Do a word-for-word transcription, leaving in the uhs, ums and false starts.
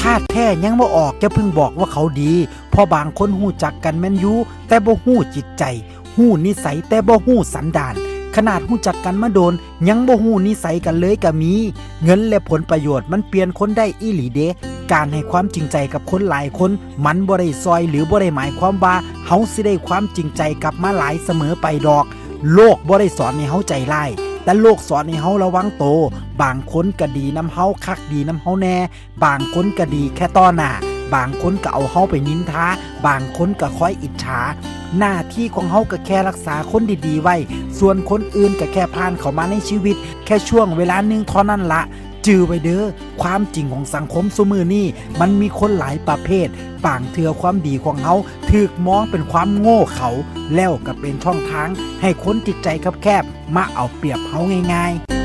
ธาตุแท้ยังบ่ออก อย่าเพิ่งบอกว่าเขาดี เพราะบางคนฮู้จักกันแม่นอยู่ แต่บ่ฮู้จิตใจ ฮู้นิสัยแต่บ่ฮู้สันดาน ขนาดฮู้จักกันมาโดน ยังบ่ฮู้นิสัยกันเลยก็มี เงินและผลประโยชน์มันเปลี่ยนคนได้อีหลีเด้ การให้ความจริงใจกับคนหลายคน มันบ่ได้ซ่อยหรือบ่ได้หมายความว่าเฮาสิได้ความจริงใจกลับมาหลายเสมอไปดอก โลกบ่ได้สอนให้เฮาใจร้าย แต่โลกสอนให้เฮาระวังโต บางคนก็ดีนำเฮาคักดีนำเฮาแน่ บางคนก็ดีแค่ต่อหน้า บางคนก็เอาเฮาไปนินทา บางคนก็คอยอิจฉา หน้าที่ของเฮาก็แค่รักษาคนดีๆไว้ ส่วนคนอื่นก็แค่ผ่านเข้ามาในชีวิต แค่ช่วงเวลาหนึ่งเท่านั้นละ จื่อไว้เด้อ ความจริงของสังคมซุมื้อนี้ มันมีคนหลายประเภท บางเทื่อความดีของเฮาถูกมองเป็นความโง่เขลา แล้วก็เป็นช่องทางให้คนจิตใจคับแคบมาเอาเปรียบเฮาง่ายๆ